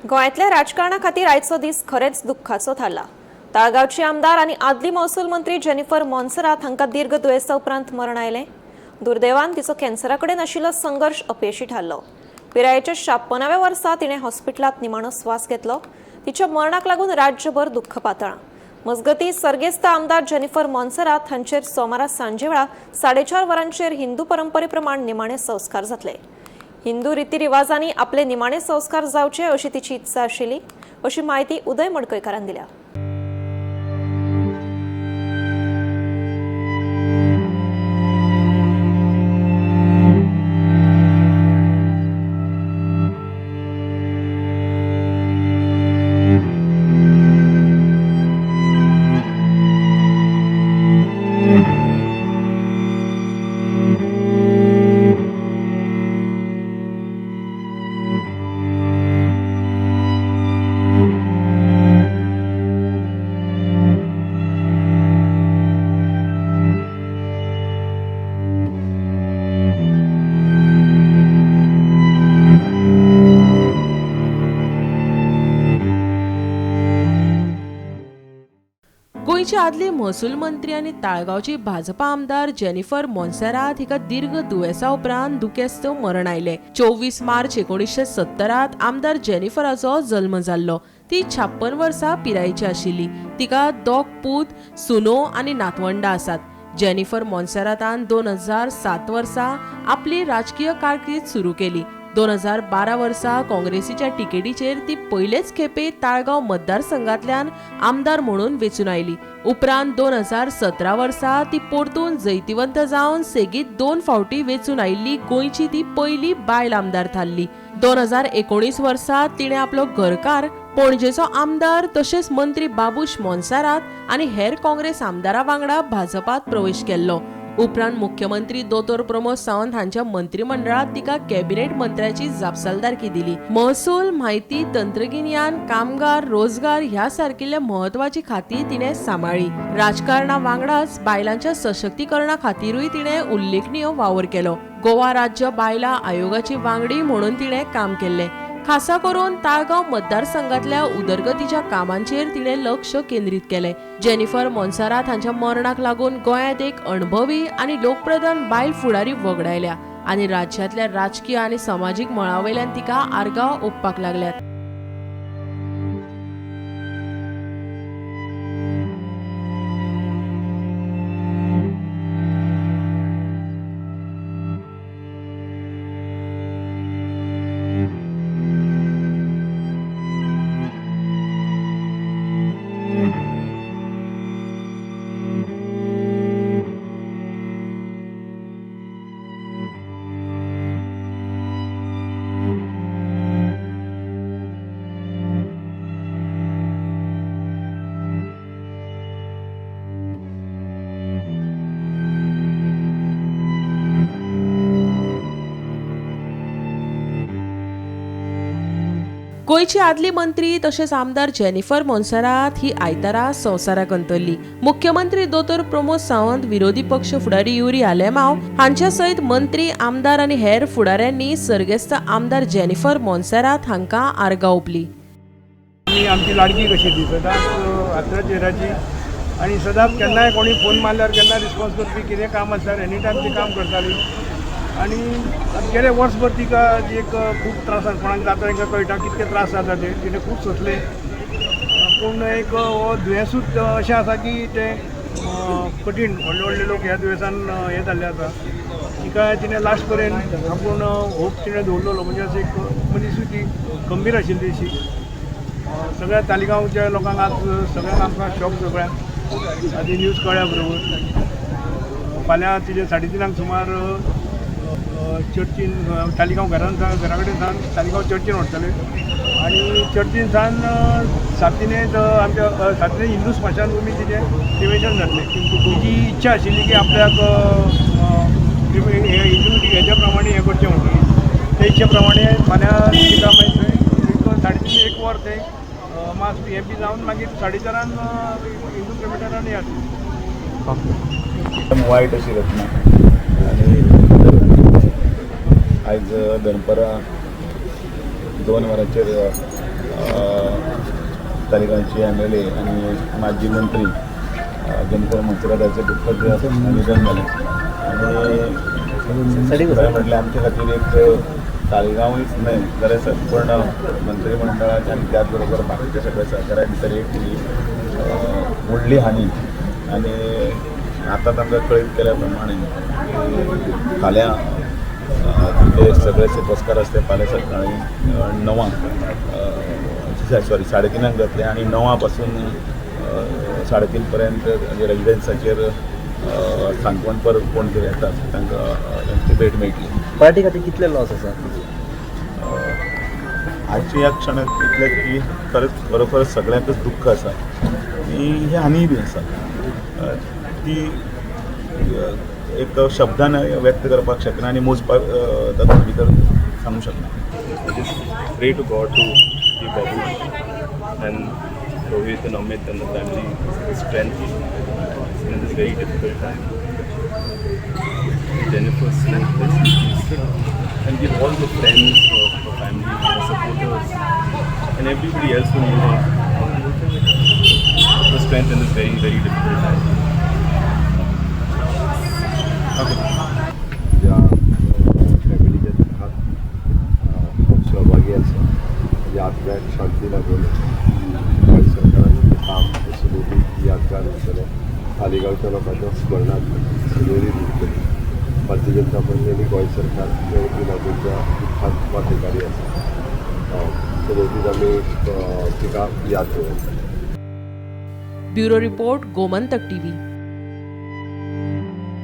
गोंयांतल्या राजकारणा खातीर आयचो दीस खरेंच दुख्खाचो थारला. ताळगांवची आमदार आनी आदली महसूल मंत्री जेनिफर मोन्सेरात हांकां दीर्घ दुयेंसा उपरांत मरण आयलें. दुर्दैवान तिचो कॅन्सरा कडेन आशिल्लो संघर्श अपेशी थारलो. पिरायेच्या 56व्या वर्सा तिणें हॉस्पिटलांत निमाणो स्वास घेतलो. तिच्या मरणाक लागून राज्यभर दुख्ख पातळां. मजगतीं, सर्गेस्त आमदार जेनिफर मोन्सेरात हांचेर सोमारा सांजेवेळा 4:30 वरांचेर हिंदू परंपरे प्रमाण निमाणे संस्कार जातले. हिंदू रितीरिवाजांनी आपले निमाणे संस्कार जावचे अशी तिची इत्सा आशिल्ली, अशी म्हायती उदय मडकयकारान दिल्या. गोंयची आदली महसूल मंत्री आनी ताळगांवची भाजपा आमदार जेनिफर मोन्सेरात हिका दीर्घ दुयेंसा उपरांत दुखेस्त मरण आयलें. 24 मार्च 1970 आमदार जेनिफराचो जल्म जाल्लो. ती 56 वर्सां पिरायेची आशिल्ली. तिका 2 पूत, सुनो आनी नातवंडा आसात. जेनिफर मोन्सेरातान 2007 वर्सा आपली राजकीय कारकीर्द सुरू केली. 2012 वर्सा काँग्रेसीच्या तिकेटीचेर ती पयलेच खेपे ताळगांव मतदारसंघांतल्यान आमदार म्हणून वेंचून आयली. उपरांत 2017 वर्सा ती परतून जैतिवंत जावन सेगीत 2 फावटी वेंचून आयिल्ली गोंयची ती पयली बायल आमदार थारली. 2019 वर्सा तिणें आपलो घरकार पणजेचो आमदार तशेंच मंत्री बाबूश मोन्सेरात आनी हेर काँग्रेस आमदारा वांगडा भाजपात प्रवेश केल्लो. उपरांत मुख्यमंत्री दोतोर प्रमोद सावंत हांच्या मंत्रिमंडळात तिका कॅबिनेट मंत्र्याची जापसालदारकी दिली. महसूल, म्हायती तंत्रगिन्यान, कामगार, रोजगार ह्या सारकिल्ल्या म्हत्वाची खाती तिणें सांबाळ्ळी. राजकारणा वांगडाच बायलांच्या सशक्तीकरणा खातीरूय तिणें उल्लेखनीय वावर केलो. गोवा राज्य बायलां आयोगाची वांगडी म्हणून तिणें काम केल्लें. खासा करून ताळगांव मतदारसंघातल्या उदरगतीच्या कामांचेर तिणें लक्ष केंद्रीत केलें. जेनिफर मोन्सेरात हांच्या मरणाक लागून गोंयांत एक अणभवी आनी लोकप्रधान बायल फुडारी वगडायल्या आनी राज्यांतल्या राजकीय आनी समाजीक मळावयल्यान तिका आर्गां ओंपपाक लागल्यात. गोंयची आदली मंत्री तशेंच आमदार जेनिफर मोन्सेरात ही आयतारा संवसाराक अंतरली. मुख्यमंत्री दोतोर प्रमोद सावंत, विरोधी पक्ष फुडारी युरी आलेमाव हांच्या सयत मंत्री, आमदार आनी हेर फुडाऱ्यांनी सर्गेस्त आमदार जेनिफर मोन्सेरात हांकां आर्गां ओंपली. आमची लाडकी कशी ती सदांच हातरा चेहऱ्याची आनी सदांच केन्नाय कोणी फोन मारल्यार केन्ना रिस्पॉन्स करपी, कितें काम आसल्यार एनी टायम ती काम करताली. आनी गेले वर्सभर तिका एक खूब त्रास, कोणाक जाता तांकां कळटा कितके त्रास जाता ते, तिणें खूब सोंसले. पूण एक हो दुयेंसूच अशें आसा की तें कठीण, व्हडले व्हडले लोक ह्या दुयेंसान हें जाल्ले आसा. तिका तिणें लास्ट पर्यंत आपूण होप तिणें दवरलेलो, म्हणजे अशें एक मनीसूय ती गंभीर आशिल्ली अशी. सगळ्या तालिगांवच्या लोकांक आज सगळ्यांक आमकां शॉक, सगळ्यांक आदी न्यूज कळ्ळ्या बरोबर. फाल्यां तिजे 3:30 सुमार चर्चीन तालिगांव घरान घरा कडेन सावन तालिगांव चर्चीन व्हरतले आनी चर्चीन सावन सातिनेत आमच्या सातिनेत हिंदू स्मशानभुमी तिचें क्रिमेशन जातलें. तिची इच्छा आशिल्ली की आपल्याक हिंदू हेच्या प्रमाणे हें करचें म्हणून, ते इच्छे प्रमाणे फाल्यां तिका मागीर थंय 3:30 1 वर थंय मास हें बी जावन मागीर 4:30 हिंदू क्रिमेटरान येता. वायट अशी घटना आनी आयज दनपरां 2 वरांचेर तालिगांवची एमएलए आनी माजी मंत्री जेनिफर मोन्सेराताचें दुख्खद निधन जालें. आनी खरें म्हटल्यार आमचे खातीर एक तालिगांवूच न्हय जाल्यार संपूर्ण मंत्रीमंडळाचे आनी त्याच बरोबर बाकीच्या सगळ्या सरकारा भितर एक ही व्हडली हानी. आनी आतां तांकां कळीत केल्या प्रमाणे फाल्यां ते सगळे सोपस्कार आसते फाल्यां सकाळीं 9 सॉरी 3:30 जातले आनी 9 पासून 3:30 पर्यंत रेजिडन्साचेर सांकवान पर कोण कितें येतात तांकां तांची भेट मेळटली. पार्टी खातीर कितले लॉस आसा? आजच्या ह्या क्षणाक इतलें की खरेंच खरोखर सगळ्यांकच दुख्ख आसा आनी ही हानीय बी आसा ती एक शब्दान व्यक्त करपाक शकना आनी मोजपाक तातूंत भितर सांगूंक शकना. I just pray to God to give Babu and Rohit and Amit and the family strength in this very difficult time. Jennifer Smith, rest in peace, and give all the friends, her family, her supporters, and everybody else who knew her the strength in this very, very difficult time. तिच्या फॅमिलीच्या दुःखात हांव सहभागी आसा. म्हज्या आत्म्याक शांती लागून गोंय सरकारान काम सदोदीत यादगार उरतलें. तालिगांवच्या लोकांच्या स्मरणांत सदोदीत उरतली. भारतीय जनता पार्टी आनी गोंय सरकार हे वतीन हांव तांच्या दुःखात वांटेकारी आसा. सदोदीत आमी तिका याद दवरतले. Bureau report, Gomantak TV.